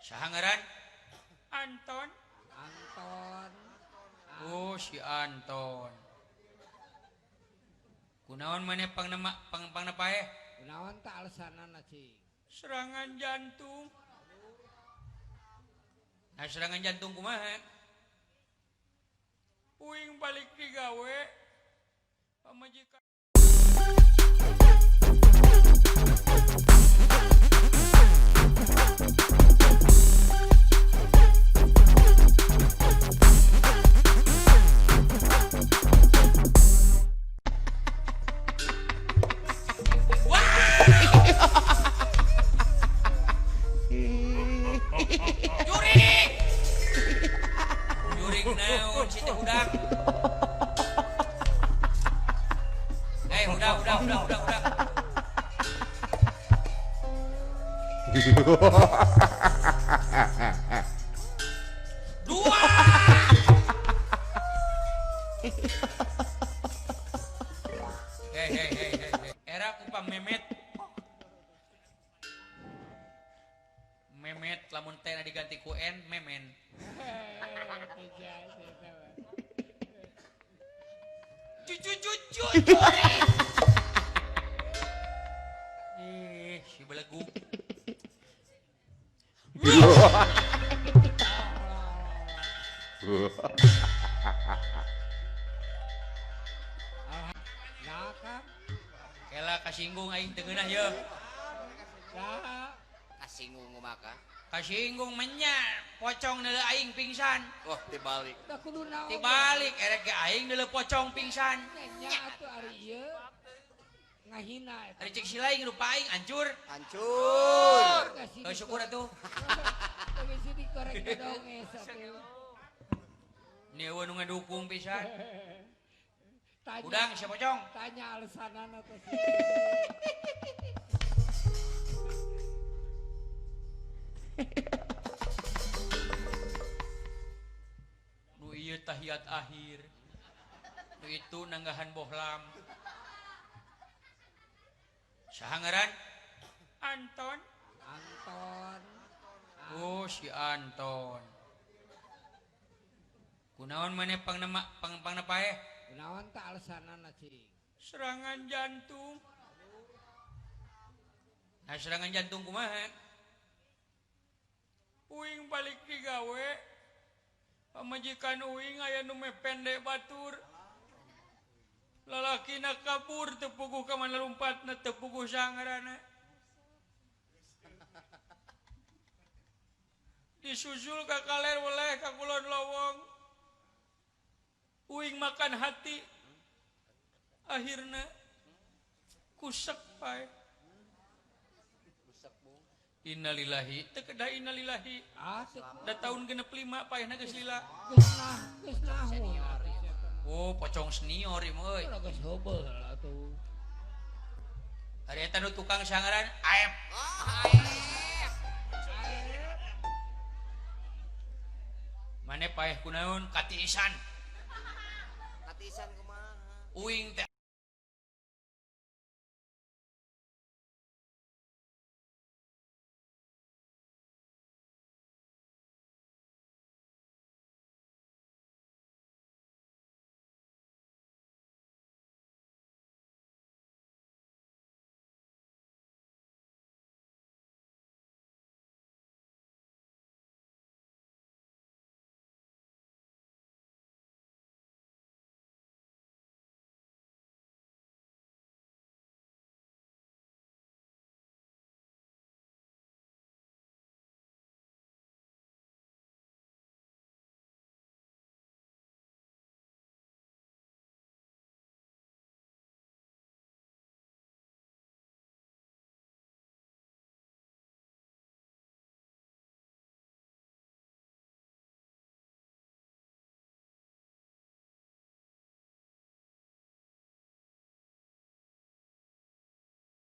Saha ngaran? Anton. Anton. Oh, si Anton. Kunaon maneh pangnema pang pangnepaeh? Kunaon tah alesanana cing? Serangan jantung. Nah, serangan jantung kumaha? Uing balik digawe pamajikan. Jurik! Jurik naon si teh hudang? Eh, udah, udah, udah, udah, udah. Dua. Hei, hei, hei, hei, hei. Era ku Memet. Memet lamun teh diganti ku N, memen. Cucu cucu. Ih, si beleguk. Nah, Kang. Kela kasinggung aing teu ngeunah yeuh. Nah, Kasinggung maka. Kasinggung menya pocong neuleuh aing pingsan. Oh, dibalik. Da kudu naon? Dibalik erek ge aing neuleuh pocong pingsan. Nya atuh ari ieu. Ngahina eta. Ari cek si laing rupa aing hancur. Hancur. Heuh syukur atuh. Geus dikorek dodonges atuh. Ni eueuh nu ngadukung pisan. Tanya, Udang si pocong. Tanya alesanana teh. Nu ieu tahiyat akhir. Nu itu nanggahan bohlam. Saha ngaran? Anton. Anton. Oh, si Anton. Kunaon maneh pangnema pang pangnepaeh? Kunaon tah alesanana cing? Serangan jantung. Nah, serangan jantung kumaha? Uing balik digawe pamajikan uing aya nu mepende batur. Lalakina kabur teu puguh ka mana lumpatna teu puguh sangarana. Disusul ka kaler weleh ka kulon lowong. Uing makan hati. Akhirna kusek pae. Innalillahi teu kedah innalillahi. Ah, teu Da tahun 65 paehna geus lila. Geus nah, geus nahun. Oh, pocong senior ieu mah euy. Ulah geus heubeul atuh. Ari eta nu tukang sangaran Aep. Oh, Aep. Mane paeh kunaon katiisan. Katiisan kumaha? Uing teh